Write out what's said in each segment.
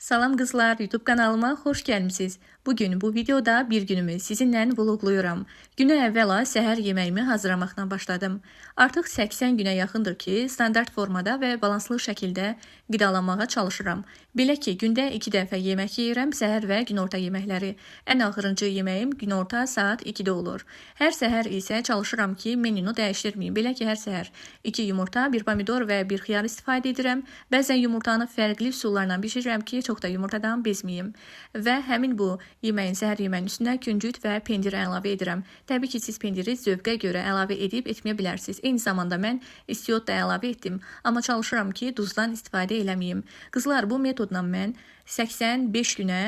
Salam qızlar, YouTube kanalıma xoş gəlmisiniz. Bugün bu videoda bir günümü sizinlə vloqlayıram. Günə əvvəla səhər yeməyimi hazırlamaqdan başladım. Artıq 80 günə yaxındır ki, standart formada və balanslı şəkildə qidalanmağa çalışıram. Belə ki, gündə 2 dəfə yemək yeyirəm, səhər və günorta yeməkləri. Ən axırıncı yeməyim günorta saat 2-də olur. Hər səhər isə çalışıram ki, menünü dəyişdirməyim. Belə ki, hər səhər 2 yumurta, 1 pomidor və 1 xiyar istifadə edirəm. Bəzən yumurtanı fərqli üsullarla bişirirəm ki, çox da yumurtadan bezməyim. Və həmin bu yeməyin, səhər yeməyinin üstünə küncüt və pendir əlavə edirəm. Təbii ki, siz pendiri zövqə görə əlavə edib etməyə bilərsiniz. Eyni zamanda mən istiot da əlavə etdim. Amma çalışıram ki, duzdan istifadə eləməyim. Qızlar, bu metodla mən 85 günə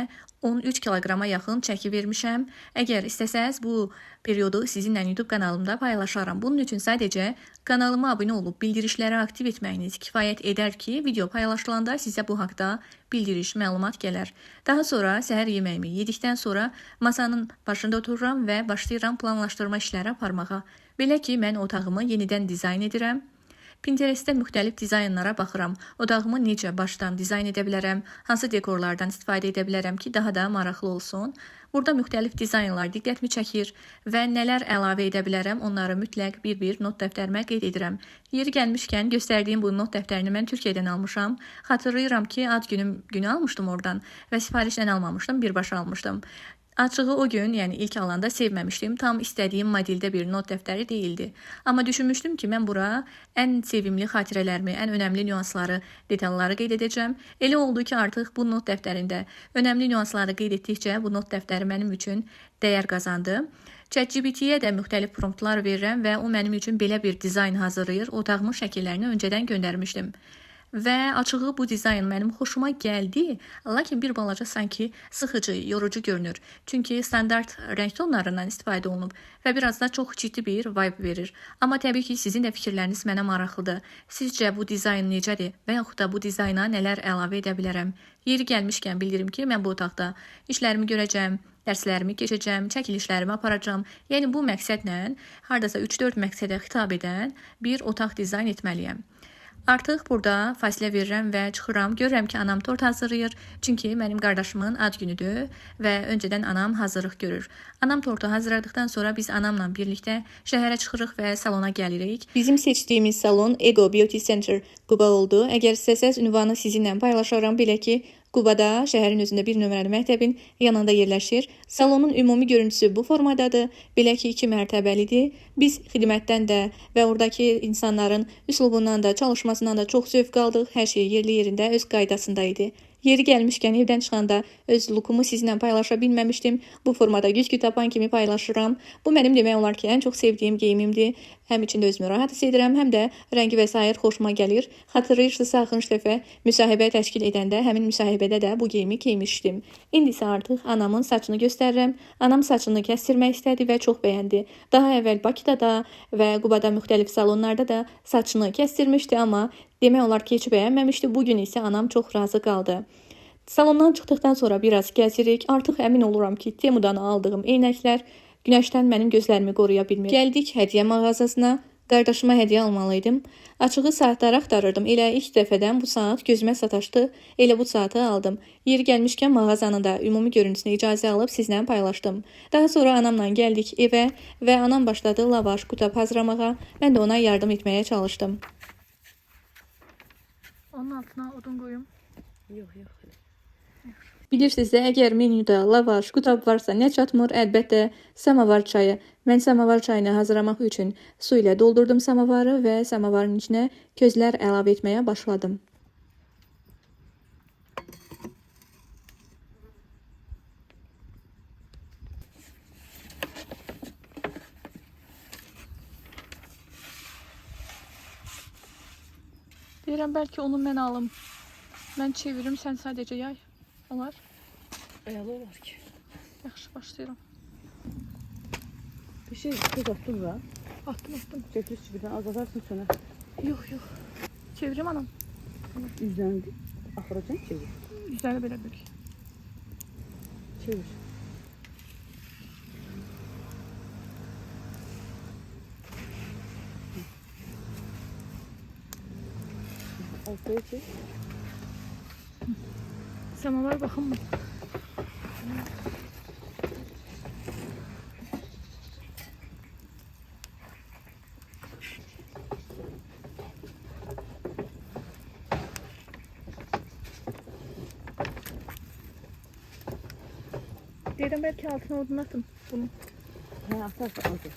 13 kiloqrama yaxın çəki vermişəm. Əgər istəsəz bu periodu sizinlə YouTube kanalımda paylaşaram. Bunun üçün sadəcə kanalıma abunə olub bildirişləri aktiv etməyiniz kifayət edər ki, video paylaşılanda sizə bu haqda bildiriş, məlumat gələr. Daha sonra səhər yeməyimi yedikdən sonra masanın başında otururam və başlayıram planlaşdırma işləri aparmağa. Belə ki, mən otağımı yenidən dizayn edirəm. Pinterestdə müxtəlif dizaynlara baxıram. Otağımı necə başdan dizayn edə bilərəm, hansı dekorlardan istifadə edə bilərəm ki, daha da maraqlı olsun. Burada müxtəlif dizaynlar diqqətimi çəkir və nələr əlavə edə bilərəm, onları mütləq bir-bir not dəftərimə qeyd edirəm. Yeri gəlmişkən göstərdiyim bu not dəftərini mən Türkiyədən almışam. Xatırlayıram ki, ad günüm günü almışdım oradan və sifarişlə almamışdım, birbaşa almışdım. Açığı o gün, yəni ilk alanda sevməmişdim. Tam istədiyim modeldə bir not dəftəri deyildi. Amma düşünmüşdüm ki, mən bura ən sevimli xatirələrimi, ən önəmli nüansları, detalları qeyd edəcəm. Elə oldu ki, artıq bu not dəftərində önəmli nüansları qeyd etdikcə bu not dəftəri mənim üçün dəyər qazandı. ChatGPT-yə də müxtəlif promptlar verirəm və o mənim üçün belə bir dizayn hazırlayır. Otağımın şəkillərini öncədən göndərmişdim. Və açığı bu dizayn mənim xoşuma gəldi, lakin bir balaca sanki sıxıcı, yorucu görünür. Çünki standart rəng tonlarından istifadə olunub və biraz da çox ciddi bir vibe verir. Amma təbii ki, sizin də fikirləriniz mənə maraqlıdır. Sizcə bu dizayn necədir və yaxud da bu dizayna nələr əlavə edə bilərəm? Yeri gəlmişkən bildirim ki, mən bu otaqda işlərimi görəcəm, dərslərimi keçəcəm, çəkilişlərimi aparacağam. Yəni bu məqsədlə hardasa 3-4 məqsədə xitab edən bir otaq dizayn etməliyəm. Artıq burada fasilə verirəm və çıxıram. Görürəm ki, anam tort hazırlayır. Çünki mənim qardaşımın ad günüdür və öncədən anam hazırlıq görür. Anam tortu hazırladıktan sonra biz anamla birlikdə şəhərə çıxırıq və salona gəlirik. Bizim seçdiyimiz salon Ego Beauty Center Quba oldu. Əgər istəsəz ünvanı sizinlə paylaşaram. Belə ki, Qubada şəhərin özündə bir nömrəli məktəbin yanında yerləşir. Salonun ümumi görüntüsü bu formadadır. Belə ki, 2 mərtəbəlidir. Biz xidmətdən də və oradakı insanların üslubundan da, çalışmasından da çox zövq aldıq. Hər şey yerli yerində, öz qaydasında idi. Yeri gəlmişkən evdən çıxanda öz lookumu sizinlə paylaşa bilməmişdim. Bu formada güzgü tapan kimi paylaşıram. Bu mənim demək olar ki, ən çox sevdiyim geyimimdir. Həm içində özümü rahat hiss edirəm, həm də rəngi və sair xoşuma gəlir. Xatırlayırsınızsa, axırıncı dəfə müsahibə təşkil edəndə həmin müsahibədə də bu geyimi geymişdim. İndi isə artıq anamın saçını göstərirəm. Anam saçını kəstirmək istədi və çox bəyəndi. Daha əvvəl Bakıda da və Qubada müxtəlif salonlarda da saçını kəstirmişdi, amma demək olar ki, heç bəyənməmişdi. Bugün isə anam çox razı qaldı. Salondan çıxdıqdan sonra biraz gəzirik. Artıq əmin oluram ki, Temudan aldığım eynəklər günəşdən mənim gözlərimi qoruya bilmir. Gəldik hədiyyə mağazasına. Qardaşıma hədiyyə almalıydım. Açığı saatları axtarırdım. Elə ilk dəfədən bu saat gözümə sataşdı. Elə bu saatı aldım. Yeri gəlmişkən mağazanın da ümumi görüntüsünə icazə alıb sizlə paylaşdım. Daha sonra anamla gəldik evə və anam başladı lavaş, qutab hazırlamağa. Mən də ona yardım etməyə çalışdım. Onun altına odun koyum. Yox, yox. Bilirsiniz də, əgər menyuda lavaş, qutab varsa nə çatmır? Əlbəttə, samovar çayı. Mən samovar çayını hazırlamaq üçün su ilə doldurdum samovarı və samovarın içinə közlər əlavə etməyə başladım. Deyirəm bəlkə onu mən alım. Mən çevirim, sən sadəcə yay. Olar. Əla olar ki. Yaxşı, başlayıram. Bir şey tuz atdın da. Attım, attım. Çəkiliş birdən az atarsın sönə. Yox, yox. Çevirim anam. Üzlərini axıracan çevir. Üzərini belə bük. Çevir. Ortaya çek. Samavar baxın mı? Deyirəm bəlkə altına odun atım bunu. Hə, atarsan azı.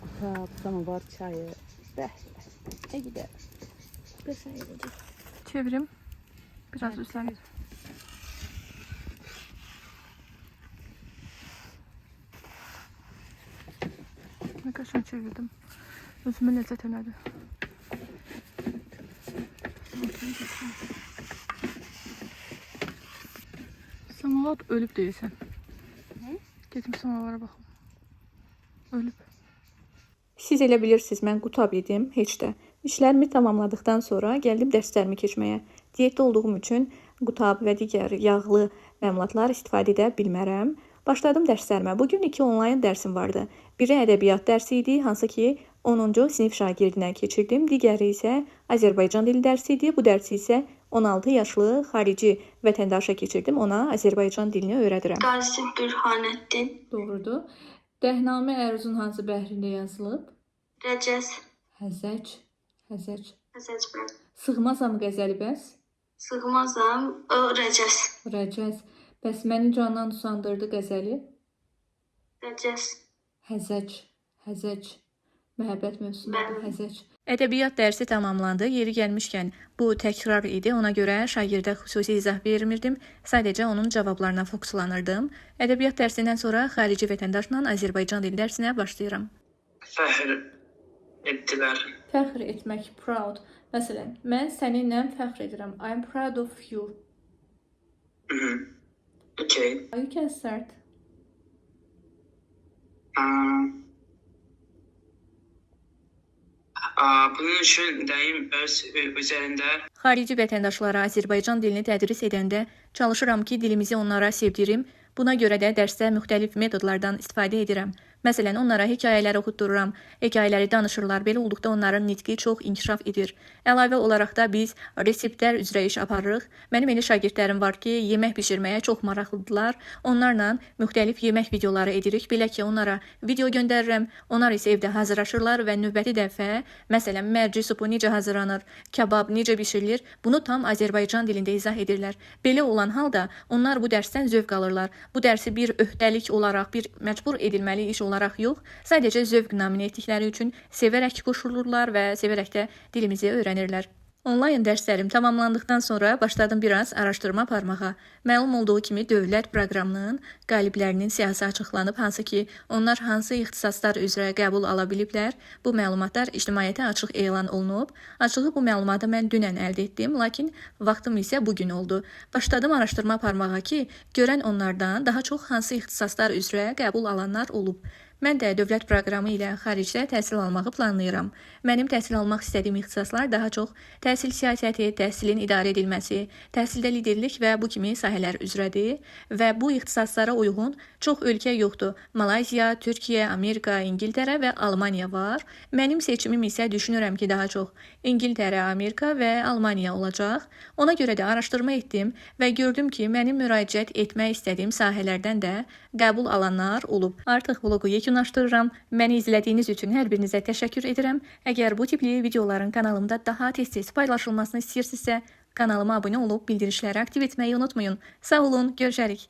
Ata, samovar çayı. Bəh, bəh. Nə gider. Qəşəng olacaq. Çevirim. Biraz üstlenir. Ne qəşəng çevirdim. Özümə ləzzət elədi. Samovar ölüb deyəsən. Gedim samovara baxım. Ölüb. Siz elə bilirsiniz, mən qutab idim, heç də. İşlərimi tamamladıqdan sonra gəldim dərslərimi keçməyə. Diyetdə olduğum üçün qutab və digər yağlı məmulatlar istifadə edə bilmərəm. Başladım dərslərimə. Bu gün 2 onlayn dərsim vardı. Biri ədəbiyyat dərsi idi, hansı ki 10-cu sinif şagirdinə keçirdim. Digəri isə Azərbaycan dili dərsi idi. Bu dərsi isə 16 yaşlı xarici vətəndaşa keçirdim. Ona Azərbaycan dilini öyrədirəm. Qazi Bürhanəddin, Doğrudur. Dəhnamə əruzun hansı bəhrində yazılıb? Rəcəz, Həzəc, Həzəc. Həzəc bəy. Sığmazam qəzəli bəs? Sığmazam, o Rəcəz, Rəcəz. Bəs məni candan usandırdı qəzəli? Rəcəz. Həzəc, Həzəc. Məhəbbət mövzusundadır Bəli. Həzəc. Ədəbiyyat dərsi tamamlandı. Yeri gəlmişkən bu təkrar idi. Ona görə şagirdə xüsusi izah vermirdim. Sadəcə onun cavablarına fokuslanırdım. Ədəbiyyat dərsindən sonra xarici vətəndaşla Azərbaycan dili dərsinə başlayıram. Fəxr etdilər. Fəxr etmək, proud. Məsələn, mən səninlə fəxr edirəm. I'm proud of you. Mhm. Okay. You can start. Bunun üçün deyim öz üzərində Xarici vətəndaşlara Azərbaycan dilini tədris edəndə çalışıram ki, dilimizi onlara sevdirim. Buna görə də dərsdə müxtəlif metodlardan istifadə edirəm. Məsələn, onlara hekayələr oxutdururam. Hekayələri danışırlar. Belə olduqda onların nitqi çox inkişaf edir. Əlavə olaraq da biz reseptlər üzrə iş aparırıq. Mənim elə şagirdlərim var ki, yemək bişirməyə çox maraqlıdırlar. Onlarla müxtəlif yemək videoları edirik. Belə ki, onlara video göndərirəm. Onlar isə evdə hazırlaşırlar və növbəti dəfə, məsələn, mərci supu necə hazırlanır, kabab necə bişirilir, bunu tam Azərbaycan dilində izah edirlər. Belə olan halda onlar bu dərsdən zövq alırlar. Bu dərsi bir öhdəlik olaraq, bir məcbur edilməli iş olaraq yox, sadəcə zövq naminə etdikləri üçün sevərək qoşulurlar və sevərək də dilimizi öyrənirlər. Onlayn dərslərim tamamlandıqdan sonra başladım biraz araşdırma aparmağa. Məlum olduğu kimi dövlət proqramının qaliblərinin siyahısı açıqlanıb, hansı ki, onlar hansı ixtisaslar üzrə qəbul ala biliblər. Bu məlumatlar ictimaiyyətə açıq elan olunub. Açığı bu məlumatı mən dünən əldə etdim, lakin vaxtım isə bu gün oldu. Başladım araşdırma aparmağa ki, görən onlardan daha çox hansı ixtisaslar üzrə qəbul alanlar olub. Mən də dövlət proqramı ilə xaricdə təhsil almağı planlayıram. Mənim təhsil almaq istədiyim ixtisaslar daha çox təhsil siyasəti, təhsilin idarə edilməsi, təhsildə liderlik və bu kimi sahələr üzrədir və bu ixtisaslara uyğun çox ölkə yoxdur. Malayziya, Türkiyə, Amerika, İngiltərə və Almaniya var. Mənim seçimim isə düşünürəm ki, daha çox İngiltərə, Amerika və Almaniya olacaq. Ona görə də araşdırma etdim və gördüm ki, mənim müraciət etmək istədiyim sahələrdən də qəbul alanlar olub. Artıq vloqu yekunlaşdırıram. Məni izlədiyiniz üçün hər birinizə təşəkkür edirəm. Əgər bu tipli videoların kanalımda daha tez-tez paylaşılmasını istəyirsinizsə, kanalıma abunə olub bildirişləri aktiv etməyi unutmayın. Sağ olun, görüşərik.